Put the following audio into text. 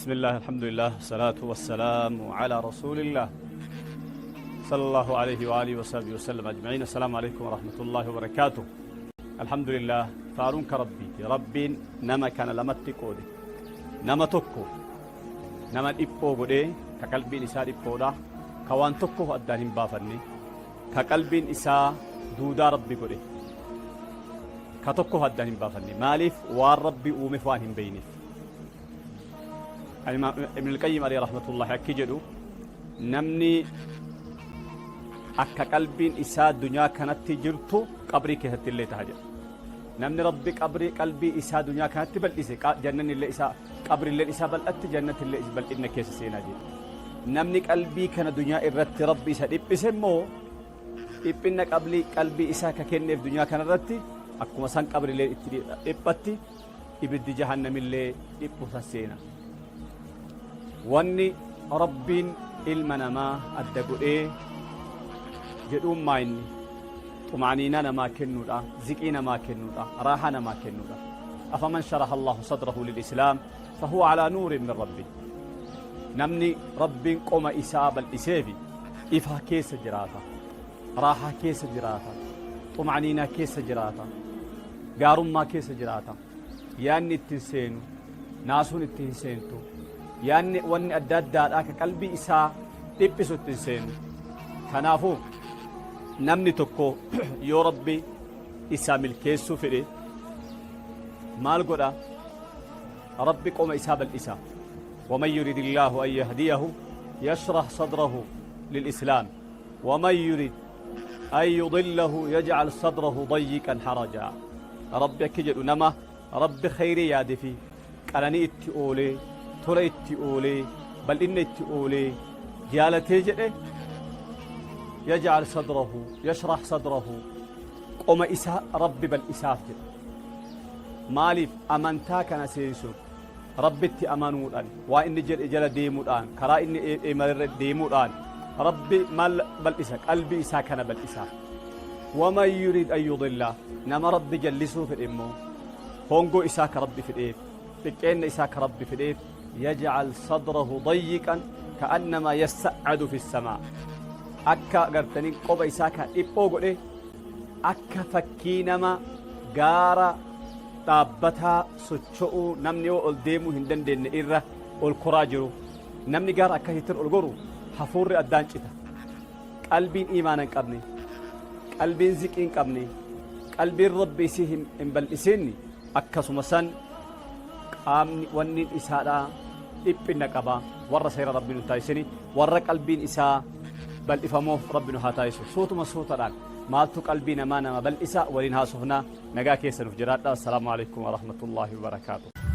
Bismillah, alhamdulillah, salaatu wassalaamu ala rasuulillah. Sallallahu alayhi wa alihi wa sahbihi wa sallam ajma'iin. Assalaamu alaykum wa rahmatullahi wa barakaatuh. Alhamdulillah, faaruun ka Rabbiiti. Rabbiin nama kana lamatti qoode. Nama tokko nama dhiphoo godhee, ka qalbiin isaa dhiphoodha, ka waan tokkoof addaan hin baafanne, ka qalbiin isaa duudaa Rabbi godhe, ka tokkoof addaan hin baafanne. Maaliif? Waan Rabbi uumeef waan hin beeyneef. Ibn al-Qayyim alayhi rahmatullahi akki jedhu, namni akka qalbiin isaa dunyaa kanatti jirtu qabrii keessatti illee taha jedha. Namni Rabbi qabrii qalbii isaa dunyaa kanatti bal'ise, jannanni illee isaa, qabri illee isaa bal'atti, jannatti illee bal'inna keessa seenaa jedha. Namni qalbii kana dunyaa irratti Rabbi isa dhiphise immoo, dhiphinna qalbii isaa ka kenneef dunyaa kanarratti, akkuma san qabri illee itti dhiphatti, ibiddi jahannamillee dhiphu san seena. Wanni Rabbiin ilma namaa adda godhee jedhuun maa inni xuma'aniinaa namaa kennuudha, ziqii namaa kennuudha, raahaa namaa kennuudha. Afaman sharaha Allahu sadrahu lil-Islaam fahuwa alaa nuurin min Rabbi. Namni Rabbiin qoma isaa bal'iseefi ifaa keessa jiraata, raahaa keessa jiraata, xuma'aniinaa keessa jiraata, gaarummaa keessa jiraata. Yaanni itti hin seenu, naasuun itti hin seentu, yaanni wanni adda addaadhaa ka qalbii isaa dhiphisu itti hin seenu. Kanaafuu namni tokko yoo Rabbi isaa milkeessuu fedhe maal godha? Rabbi qoma isaa bal'isa. Waman yuridillaahu an yahdiyahu yashrah sadrahu lil-islaam waman yurid an yudillahu yaj'al sadrahu dayyiqan harajaa. Rabbi akki jedhu, nama Rabbi khayrii yaadefi qananii itti oolee, tola itti oolee, bal'inna itti oolee jaalatee jedhe, yaj'al sadrahu, yashrah sadrahu, qoma isaa Rabbi bal'isaaf jedhe. Maaliif? Amantaa kana seensuuf Rabbitti amanuudhaan, waa inni jedhe jala deemuudhaan, karaa inni imalarra deemuudhaan Rabbi maal bal'isa? Qalbii isaa kana bal'isa. Waman yurid an yudilla, nama Rabbi jallisuu fedhe immoo, hongoo isaa ka Rabbi fedheef, xiqqeenna isaa ka Rabbi fedheef, yaj'al sadrahu dayyiqan ka'annamaa yassa'adu fi samaa, akka gartanii qoba isaa ka dhiphoo godhe, akka fakkii nama gaara dhaabbataa socho'uu, namni yoo ol deemuu hin dandeenye irra ol koraa jiru. Namni gaara akkasitti ol goru hafuurri addaan cita. Qalbiin iimaana hin qabne, qalbiin ziqii hin qabne, qalbiin Rabbi isii hin bal'isin, akkasuma san qaamni wanni isaadha dhiphinna qaba. Warra seera Rabbi nu taasisini, warra qalbiin isaa bal'ifamoof Rabbi nu haa taasisu. Suutuma suutadhaan maaltu qalbii namaa nama bal'isa waliin haasofna. Nagaa keessa nuuf jiraadha. Assalaamu alaikum warahmatullaahi wabarakaatu.